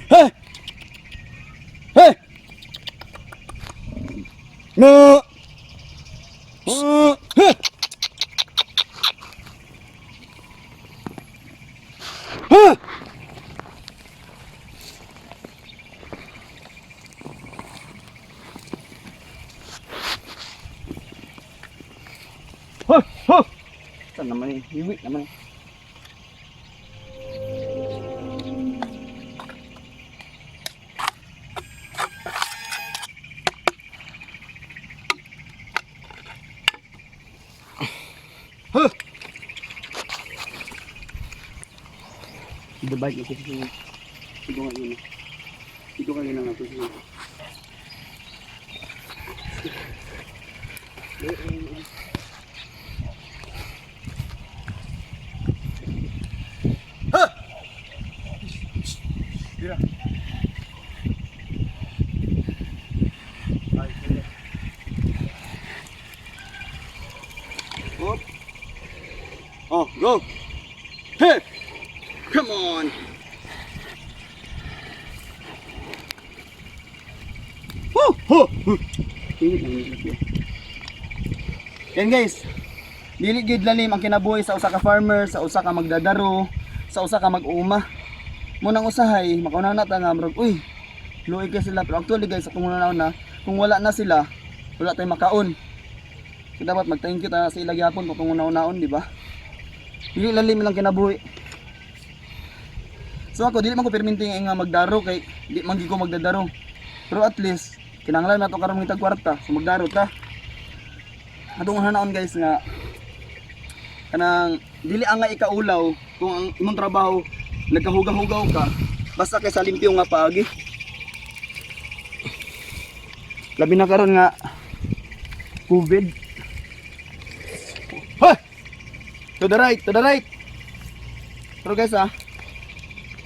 Hey! Hey! No! Hey! Huh! Huh! Huh! Saan naman eh? Hiwi naman eh. Huh! The bike na siya. Ito nga yun. Ito nga yun ang ako siya. Huh! Dira. Ay, dira. Up. Oh, go. Hey! Come on. Woo! Ho! Yan guys. Dili gyud lalim ang kinabuhi sa usa ka farmer, sa usa ka magdadaro, sa usa ka mag-uuma. Munang usahay, makauna na ta nga murag, uy, luoy kay sila, pero actually guys, atong una na kung wala na sila, wala tayong makaon. So dapat mag-thank you ta sa ila gyapon kung una-unaon, di ba? Dili lalim lang kinabuhi. So ako dili man ko perminti nga magdaro kay di man gyud ko magdadaro. Pero at least kinahanglan nato karon ngitag kwarta, so magdaro ta. Atong hanaon guys nga kanang dili ang nga ikaulaw kung ang imong trabaho nagkahugaw-hugaw ka basta kay sa limpyo nga paagi. Labi na karon nga COVID. Hoy! To the right, to the right. Pero guys ah,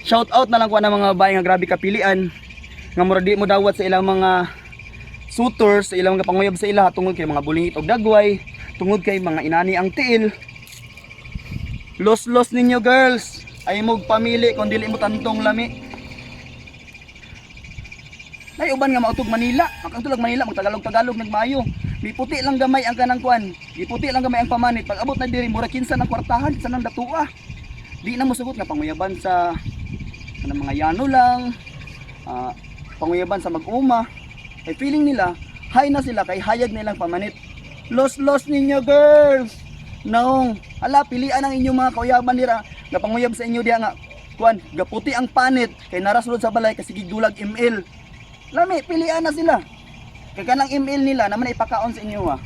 shout out na lang ko ng mga babae nga grabe kapilian nga mura di mo dawat sa ilang mga suitors, sa ilang mga panguyab sa ila tungod kay mga bulingit og dagway, tungod kay mga inani ang tiil. Los-los ninyo girls, ay mog pamili kung dili mo tantong lami. Nay uban nga mautog Manila, makatulag Manila magtagalog-tagalog nagmaayo. Miputi lang gamay ang kanang kuan, giputi lang gamay ang pamanit. Pag abot na diri mura kinsa ng kwartahan, kinsa ng datua. Di na mo sugot nga panguyaban sa kanang mga yano lang, ah, panguyaban sa mag-uma. Ay feeling nila, high na sila kay hayag nilang pamanit. Los-los ninyo girls. Naong, ala pilian ang inyong mga kauyaban nira nga panguyab sa inyo diha nga kuan, gaputi ang panit kay narasulod sa balay kasi gigdulag ML. Lami, pilian na sila. Kay kanang ML nila naman ipakaon sa inyo ha.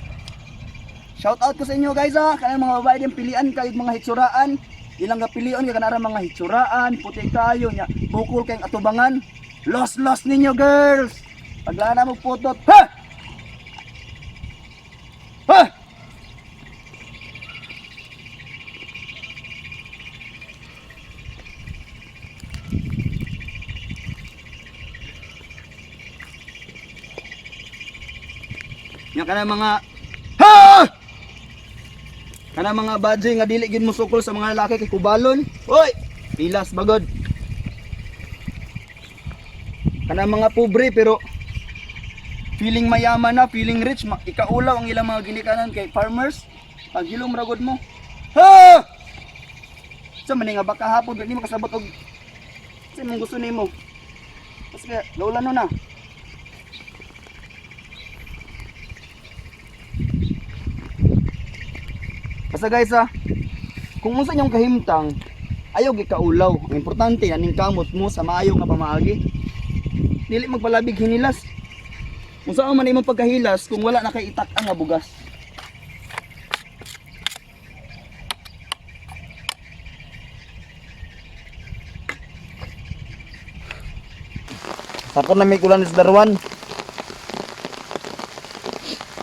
Shout out ko sa inyo guys ha. Kanang mga babae din pilian kayo mga hitsuraan. Ilang ka pilion kay kanara mga hitsuraan, puti kayo nya, bukol kayong atubangan. Los los ninyo girls. Paglana mo putot. Ha! Ha! Nya kana mga ha! Kana mga badjay nga dili gid mo sukol sa mga lalaki kay kubalon. Hoy, pilas bagod. Kana mga pobre pero feeling mayaman na, feeling rich, ikaulaw ang ilang mga ginikanan kay farmers. Paghilom ragod mo. Ha! Sa man nga baka hapon di mo kasabot og sa imong gusto nimo. Kasi kaya, laulan no na. Basta guys ah, kung unsa inyong kahimtang, ayaw gikaulaw. Ang importante aning kamot mo sa maayo nga pamaagi. Dili magpalabig hinilas. Unsa man imong pagkahilas kung wala na kay itak ang nga bugas. Sakon na may kulan sa Darwan.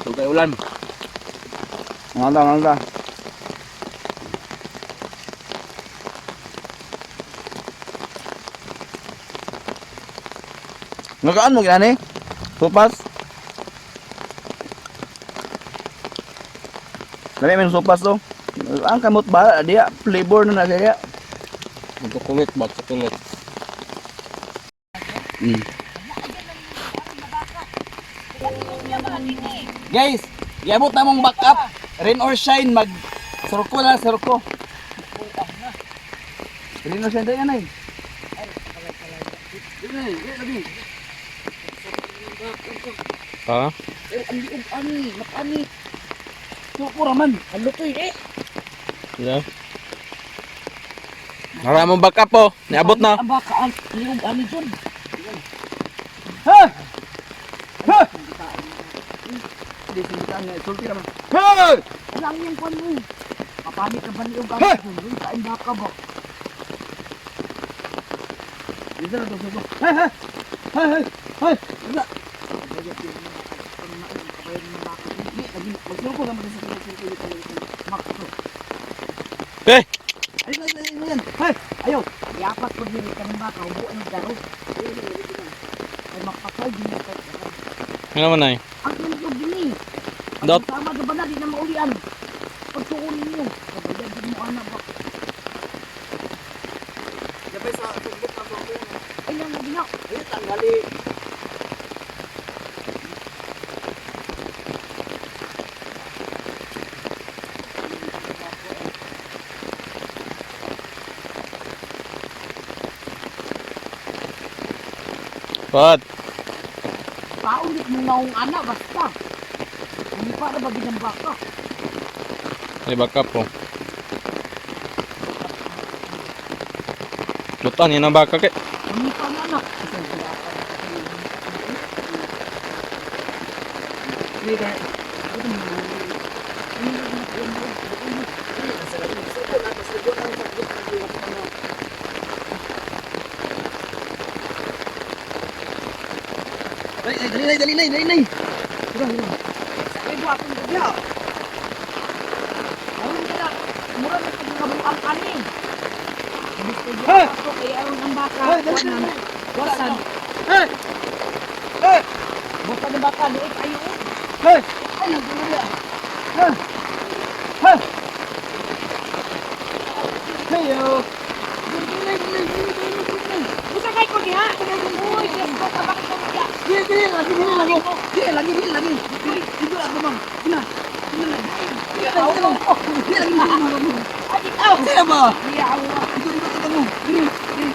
Sugay ulan. Nganda, nganda. Ngakaan mo ginani? Sopas? Lami man sopas to. Ang kamot ba diya flavor na na diya. Magkukulit ba? Kukulit. Guys, giabot na mong backup. Rain or shine, mag surko na surko. Rain or shine tayo na. Ha? Eh, ang liog ani, makani. Surko raman. Ang lutoy eh. Yeah. Nara mong backup po. Niabot na. Ang baka ang liog ani dyan. Ha! Ha! Di singitan nga sulti raman. Ha! Wala ang iyang kwan mo. Papanit na ba liog ani Hey! dyan? Yung kain baka ba? Dito na to surko. Ha ha. Ha ha. Ha. Wala. Di, lagi magsurko naman sa surko. Makto. Eh! Ay, ay, ay, ay, ay. Ayaw. Yapat ko dili ka ng baka, hubuan ng daro. Ay makapatay din ka. Ano naman ay? Ang liog din eh. Dot. Ang tama na ba na, di na maulian. Pagsuon ninyo. Kabayad din mo anak ba? Dabay sa tugbok na surko. Ay nang gina. Ay, tanggali. What? Paulit mo naong anak basta. Hindi pa na ba gid ang baka? May backup po. Lutan yan ang baka kay. Hindi pa na anak. Hindi kaya. Dali, dali, dali, dali, dali, dali. Ay buha akong gabya. Aron ka na. Mura na pag nakabuang ani. Gusto Hey! niya ako kay aron ang baka. Hey, dali, dali, dali. Wasan. Hey! Hey! Buta ng baka luot ayo. Hey! Ay, nagdala. Hey! Hey! Hey yo. Dali, dali, dali, dali, dali. Usa kay ko diha. Uy, Diyos ko kabak ko diha. Dili, dili, lagi, dili, lagi. Dili, lagi, dili, lagi. Dili, dili, ako, ma'am. Ina, ina, lagi. Dili, lagi, dili. Dili, lagi, dili, ma'am. Adi aw. Dili ba? Ya Allah. Dito, dito, dito, mo. Dili, dili.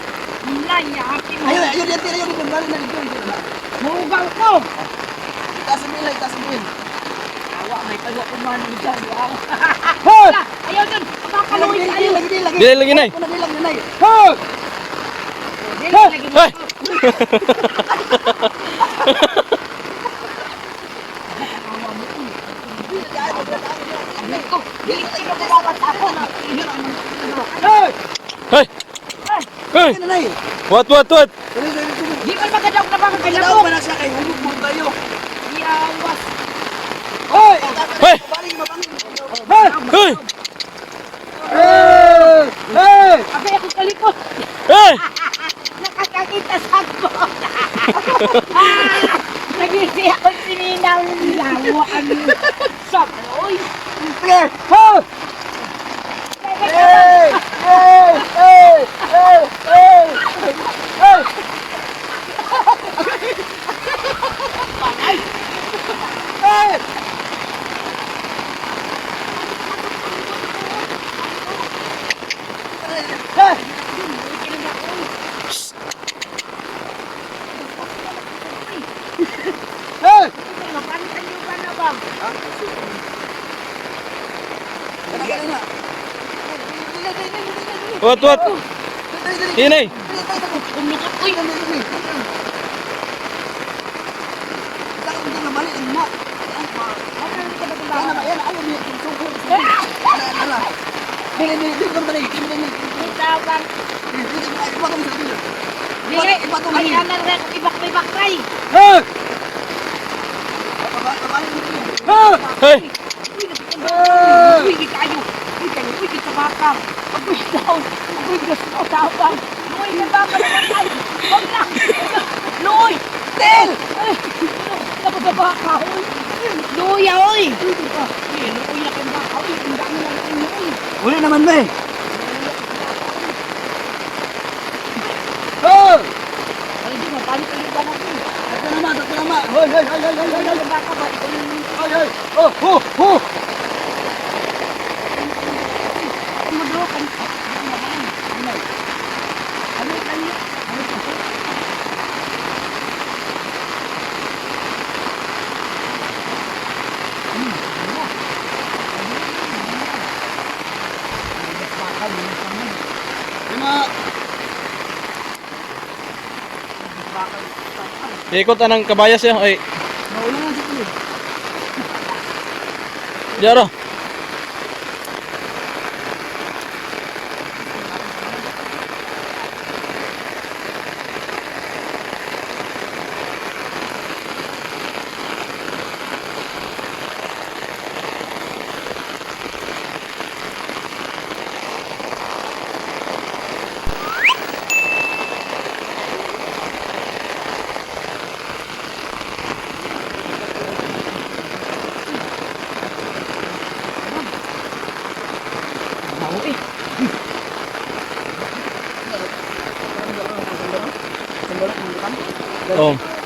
Nanya akin. Ayaw, ayaw, dito, ayaw, dito, bali na, dito, dito, na. Mugal ko. Itaas ang bill, itaas ang bill. Awa may taga ko man diyan. Hey! Ayaw dun. Baka Lagi, luoy dili, ayo. lagi, dili, lagi. Dili lagi nay. Lagi, lagi, lagi. Hey! Dili lagi mo. Hey! Dili ko. Dili ko dapat ako. Hey! Hey! Hey! Dili, nanay. What what what? Dali, dali, dali. Di man magadaog na baka kay Kailangan labo. pa na siya kay hulog mo tayo. Yawas. Hoy! Hey! Baling, mabangin. Hey! Hey! Hey! Hey! Abay ako kalikot. Hey! Nakakakita sa ako. Nagisi ako sininaw yawa ano. Sa oy. Sige! Ho! Hey! Hey! Hey! Hey! Hey! Hey! Ay, Hey! Hey! Hey! Mapanitan niyo ba na ba? Dali, dali na. What what? Dali, dali. Inay. Dali, dali, dali. Umikot oy. Dali, dali, dali. Dali, dali, dali, dali. Ano Yan na, yan na, ayaw niya. Sungkol, sungkol. Ana, ana. Dili, dili, dili, dili, dili, dili. Tawag. Dili, dili, iba to, dili. Dili. Iba to, Ay ana ra ibak may bakray. Hey! Baba, baba, baba. Hey! Uy, napitan ba? Uy, di kayo. Uy, kayo. Uy, di ka baka. Agoy daw. Agoy, Diyos ko, tawag. Luoy, na baka naman ay. Huwag na. Luoy. Tel! Ay, napababa ka, uy. Luoy, ah, uy. Uy, luoy na kang baka, uy. Ang dami na lang luoy. Uli naman ba eh? Hey! Ay, di, Palit ang iba natin. Tatlo na ma, tatlo na ma. Hoy, hoy, hoy, hoy, hoy, hoy, hoy. Ang baka ba? Ikaw yung Hoy, hoy. Oh, ho, ho. Ano kan? Ano kan? Ano kan? Lima. Ikot anang kabayas siya. Ay, Mauna nga sa tuloy. Jaro. Bawo eh. Oh.